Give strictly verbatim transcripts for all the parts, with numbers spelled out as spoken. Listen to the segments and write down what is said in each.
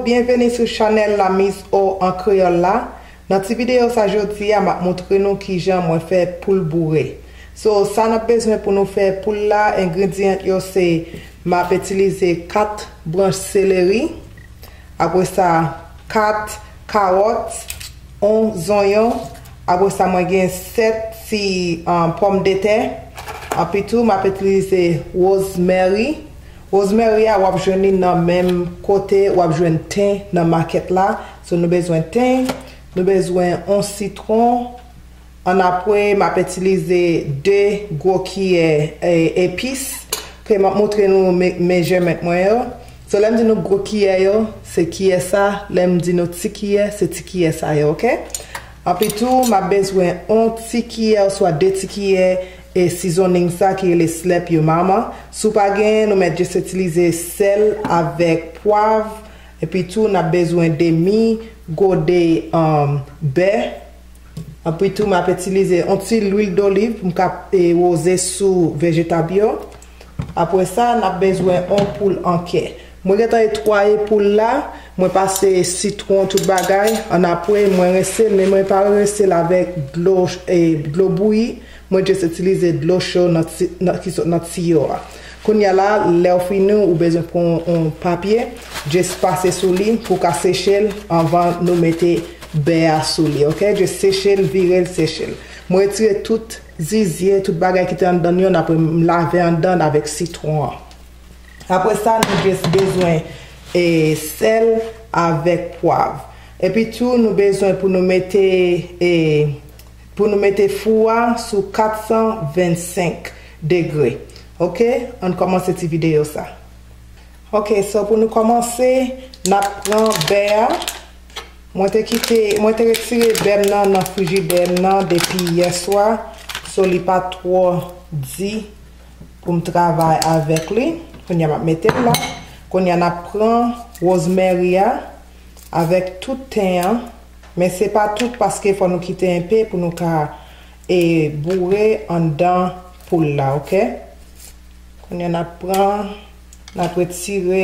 Byenveni sou chanèl La Mise Au en Créole la. Nan ti videyo sa jodi a, m ap montre nou kijan mwen fè poul boure. So, sa n ap bezwen pou nou fè poul la, engredyan yo se, m ap itilize kat branch seleri, apre sa, kat kawòt, yon zonyon, apre sa, mwen gen sèt ti, um, pòmdetè. Anpi tou, m ap itilize rosemary. Rosemary a, w ap jwenn li nan menm kote w ap jwenn ten nan makèt la. So, nou bezwen ten, nou bezwen yon sitwon. Annapre, m ap itilize de gwo kiyè, e, epis ke m ap montre nou me-, measurement mwen yo. So, lè m di nou gwo kiyè yo, se kiyè sa. Lè m di nou ti kiyè, se ti kiyè sa yo, oke? Anpi tou, m ap bezwen yon ti kiyè oswa de ti kiyè e seasoning sa ki rele slèp yo mama. Si w pa genyen, nou mèt jis itilize sèl avèk pwav. Epi tou, n ap bezwen demi gode, um, bè. Anpi tou, m ap itilize yon ti lwil doliv pou m ka, e, woze sou vejetab yo. Apre sa, n ap bezwen yon poul an kè. Mwen gentan netwaye poul la, mwen pase sitwon, tout bagay. Annapre, mwen rense l, men mwen pa rense l avèk dlo, e, dlo bouyi. Mwen jis itilize dlo cho nan ti-, nan, ki sot nan tiyo a. Kounye a la, lè w fini, ou bezwen pran yon papye, jis pase sou li pou w ka seche l anvan nou mete bè a sou li, oke? Jis seche l, vire l, seche l. Mwen retire tout zizye, tout bagay ki te anndan l yo, n ap lave anndan l avèk sitwon an. Apre sa, nou jis bezwen, e, sèl avèk pwav. Epi tou, nou bezwen pou nou mete, e, pou nou mete fou a sou kat san vennsenk degre. Oke? Ann kòmanse ti videyo sa. Oke, so pou nou kòmanse, n ap pran bè a. Mwen te kite, mwen te retire bè m nan, nan frijidè m nan depi yèswa. So, li pa twò di pou m travay avèk li. Kounye a, m ap mete l la. Kounye a, n ap pran rosemary a avèk tout ten an. Men se pa tout, paske fò nou kite enpe pou nou ka, e, boure anndan poul la, oke? Kounye a, n ap pran, n ap retire,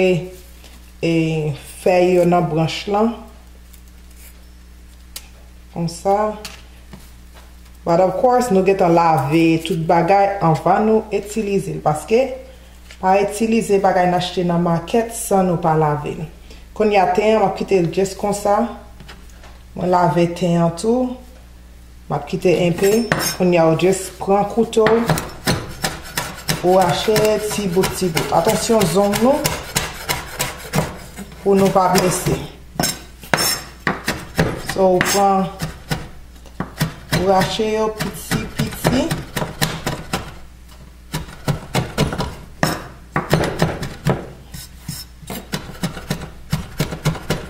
e, fèy yo nan branch lan. Konsa. But of course, nou gentan lave tout bagay anvan nou itilize l, paske pa itilize bagay n achte nan makèt san nou pa lave l. Kounye a, ten an, m ap kite l jis konsa. Mwen lave ten an tou. M ap kite enpe. Kounye a, ou jis pran kouto w, ou rache ti bout, ti bout. Atansyon zong nou, pou nou pa blese. So, ou pran, ou rache yo piti, piti.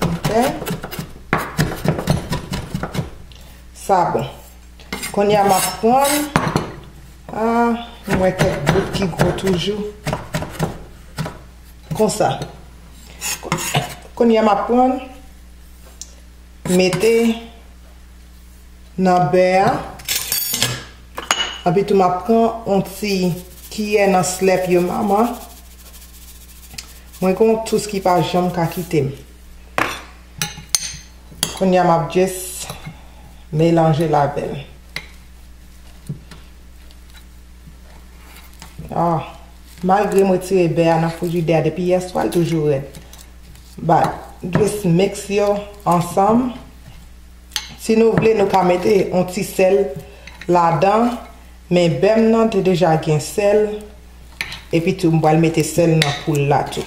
Ok. Sa bon. Kounye a m ap pran. Ah, m wè kèk bout ki gwo toujou. Konsa. Kounye a m ap pran. Mete nan bè a. Epi tou m ap pran yon ti kiyè nan slèp yo mama. Mwen gen yon tous ki pa janm ka kite m. Kounye a m ap just melanje l avè l. Ah, malgre m retire bè a nan frijidè a depi yèswa, l toujou rèd. But, just mix yo ansanm. Si nou vle, nou ka mete yon ti sèl ladan, men bè m nan te deja gen sèl, epi tou m pral mete sèl nan poul la tou.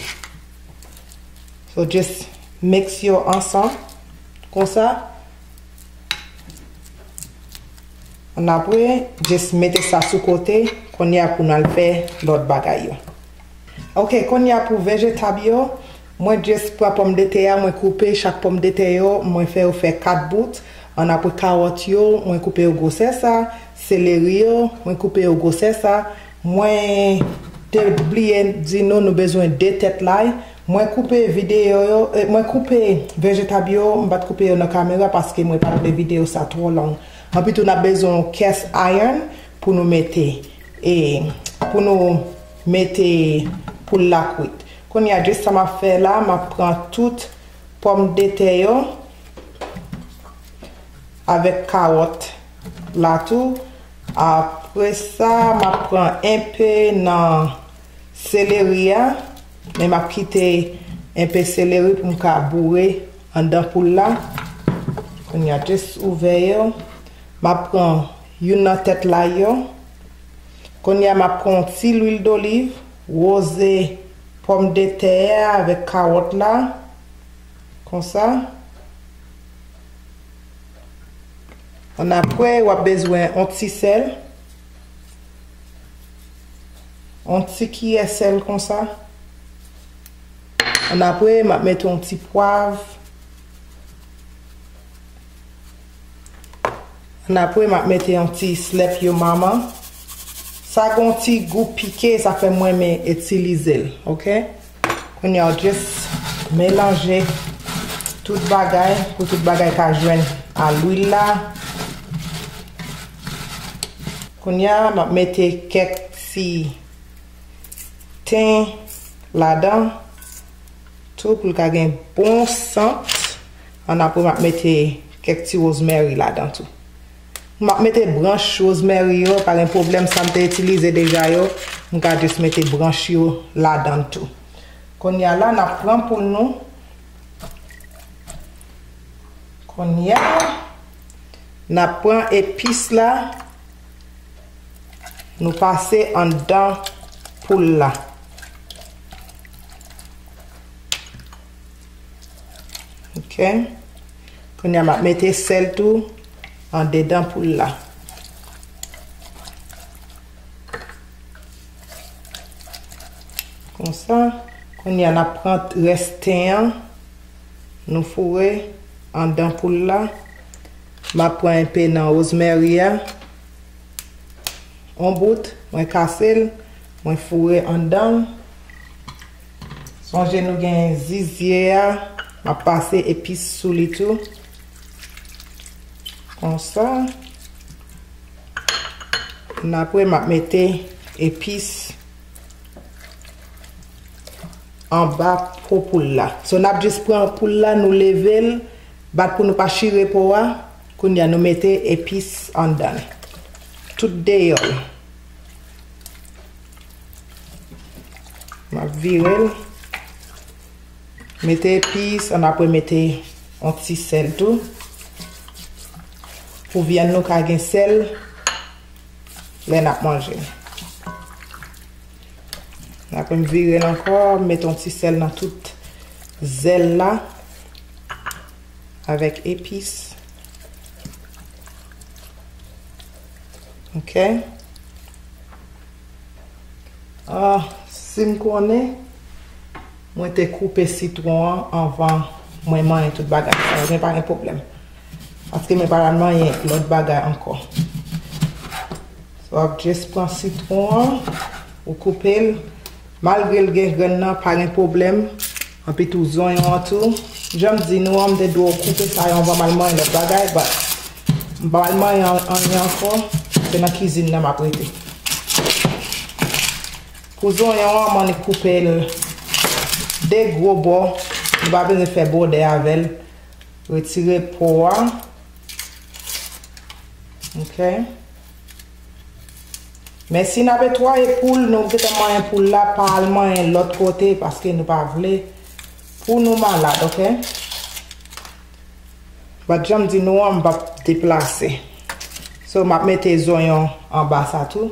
So, just mix yo ansanm, konsa. Annapre, just mete sa sou kote, kounye a pou n al fè lòt bagay yo. Ok, kounye a pou vejetab yo, mwen just pran pòmdetè a, mwen koupe chak pòmdetè yo, mwen fè yo fè kat bout. Annapre kawòt yo, mwen koupe yo gwosè sa, seleri yo, mwen koupe yo gwosè sa. Mwen te bliye di nou, nou bezwen de tèt lay. Mwen koupe videyo yo, eh, mwen koupe vejetab yo, m pa t koupe yo nan kamera paske mwen pa t vle videyo sa twò long. Anpi tou, n ap bezwen yon cast iron pou nou mete, e, pou nou mete poul la kwit. Kounye a, just sa m ap fè la, m ap pran tout pòmdetè yo avèk kawòt la tou. Apre sa, m ap pran enpe nan seleri a, men m ap kite enpe seleri pou m ka boure anndan poul la. Kounye a, jis ouvè yo. M ap pran youn nan tèt lay yo. Kounye a, m ap pran yon ti lwil doliv, woze pòmdetè a avèk kawòt la, konsa. Annapre, w ap bezwen yon ti sèl, yon ti kiyè sèl konsa. Annapre, m ap mete yon ti pwav. Annapre, m ap mete yon ti slèp yo manman. Sa gen yon ti gou pike, sa fè mwen renmen itilize l, oke? Kounye a, w jis melanje tout bagay pou tout bagay ka jwenn a lwil la. Kounye a, m ap mete kèk ti ten ladan tou pou l ka gen bon sant. Annapre, m ap mete kèk ti rosemary ladan tou. M ap mete branch rosemary yo, pa gen pwoblèm, sa m te itilize deja yo, m ka jis mete branch yo ladan tou. Kounye a la, n ap pran poul nou. Kounye a, n ap pran epis la, nou pase anndan poul la. Oke. Kounye a, m ap mete sèl tou andedan poul la. Konsa. Kounye a, n ap pran rès ten an, nou foure anndan poul la. M ap pran enpe nan rosemary a. On bout, mwen kase l, mwen foure anndan l. Sonje nou gen zizye a, m ap pase epis sou li tou. Konsa. Annapre, m ap mete epis anba po poul la. So, n ap jis pran poul la, nou leve l, bat pou nou pa chire po a. Kounye a, nou mete epis anndan l. Tout deyò l. M ap vire l. Mete epis, annapre mete yon ti sèl tou. Pou vyann nou ka gen sèl lè n ap manje. Apre m vire l ankò, m mete yon ti sèl nan tout zèl la avèk epis. Oke. Ah, si m konnen, mwen te koupe sitwon an anvan mwen manyen tout bagay sa yo, men pa gen pwoblèm. Paske mwen pa pral manyen lòt bagay ankò. So, w ap jis pran sitwon an, ou koupe l. Malgre l gen grenn nan, pa gen pwoblèm. Anpi tou, zonyon an tou. Jan m di nou an, m te dwe koupe sa yo anvan m al manyen lòt bagay, but m pa pral manyen an- anyen ankò. Se nan kizin nan m ap rete. Pou zonyon an, m annik koupe l de gwo bò. Nou pa bezwen fè bwodè avè l. Retire po a. Oke. Men si n ap netwaye poul, nou gentan manyen poul la, pa al manyen lòt kote, paske nou pa vle pou nou malad, oke? But jan m di nou an, m p ap deplase. So, m ap mete zonyon anba sa tou.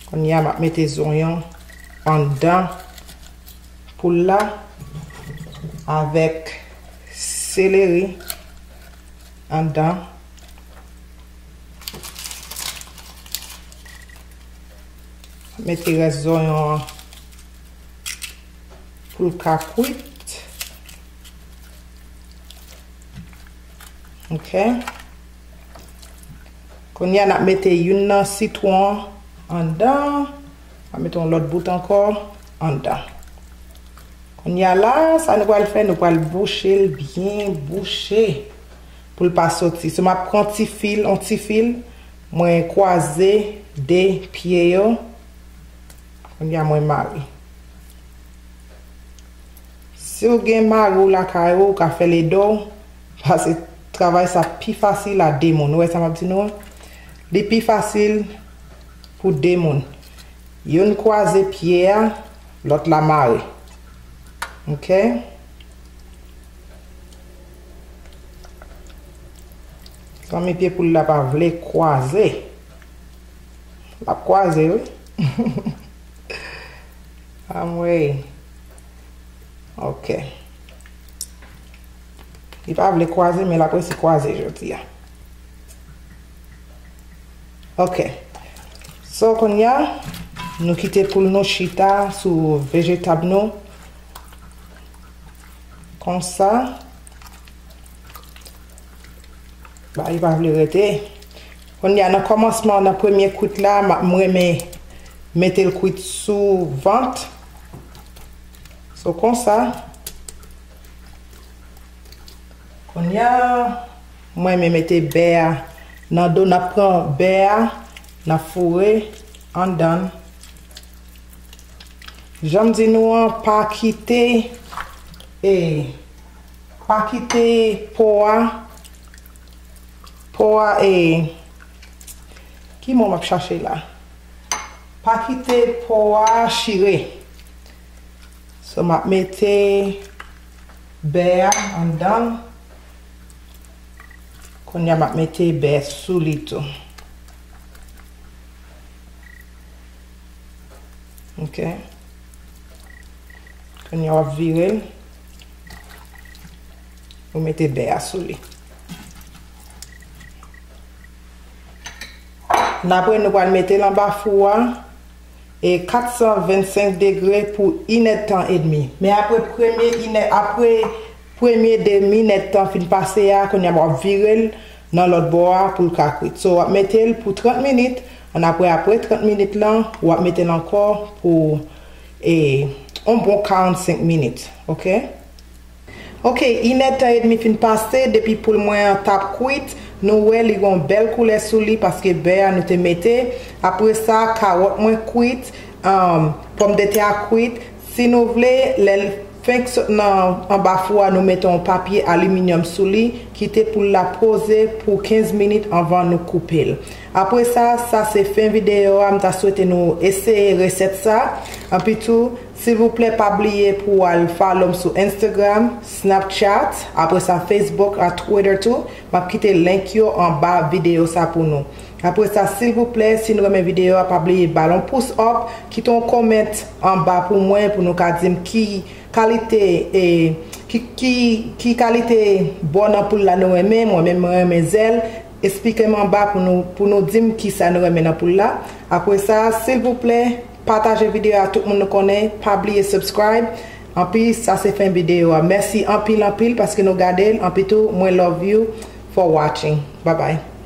Kounye a, m ap mete zonyon anndan poul la avèk seleri anndan. Mete rès zonyon an pou l ka kwit. Oke. Kounye a, n ap mete youn nan sitwon an anndan. N ap mete yon lòt bout ankò anndan. Kounye a la, sa nou pral fè, nou pral bouche l byen bouche pou l pa soti. So, m ap pran ti fil, yon ti fil, mwen kwaze de pye yo. Kounye a, mwen mare. Si w gen mari w lakay ou, ou ka fè l ede w, paske travay sa pi fasil a de moun. Ou wè sa m ap di nou an? Li pi fasil pou de moun. Youn kwaze pye a, lòt la mare. Oke? Zanmi, pye poul la pa vle kwaze. L ap kwaze, wi. Anmwey. Oke. Li pa vle kwaze, men l ap resi kwaze jodi a. Oke. So, kounye a, nou kite poul nou chita sou vejetab nou. Konsa. Ba, li pa vle rete. Kounye a, nan kòmansman, nan premye kwit la, m ap, m renmen mete l kwit sou vant. So, konsa. Kounye a, m renmen mete bè a nan do, n ap pran bè a, n ap foure anndan l. Jan m di nou an, pa kite, e, pa kite po a, po a, e, ki mo m ap chache la? Pa kite po a chire. So, m ap mete bè a anndan l. Kounye a, m ap mete bè sou li tou. Oke. Kounye a, w ap vire l. Ou mete bè a sou li. N apre, nou pral mete l anba fou a, e kat san vennsenk degre pou inèdtan edmi. Men apre premye inè, apre premye demi nèdtan fin pase a, kounye a w ap vire l nan lòt bò a pou l ka kwit. So, w ap mete l pou trant minit, ann apre, apre trant minit lan, w ap mete l ankò pou, e, yon bon karannsenk minit, oke? Oke, inèdtan edmi fin pase depi poul mwen an t ap kwit. Nou wè li gen yon bèl koulè sou li paske bè a nou te mete. Apre sa, kawòt mwen kwit, um, pòmdetè a kwit. Si nou vle, lè l fenk sot nan anba fou a, nou mete yon papye aliminyòm sou li, kite poul la poze pou kenz minit anvan nou koupe l. Apre sa, sa se fen videyo a. M ta swete nou eseye resèt sa. Anpi tou, silvouplè, pa bliye pou w al follow m sou Instagram, Snapchat, apre sa Facebook ak Twitter tou. M ap kite link yo anba videyo sa pou nou. Apre sa, silvouplè, si nou renmen videyo a, pa bliye ba l yon pous up, kite yon comment anba pou mwen, pou nou ka di m ki kalite, e, ki, ki, ki kalite bò nan poul la nou renmen. Mwen menm, mwen renmen zèl. Esplike m anba pou nou, pou nou di m kisa nou renmen nan poul la. Apre sa, silvouplè, pataje videyo a tout moun nou konnen. Pa bliye subscribe. Anpi, sa se fen videyo a. Mèsi anpil, anpil paske nou gade l. Anpi tou, mwen love you for watching. Bye bye.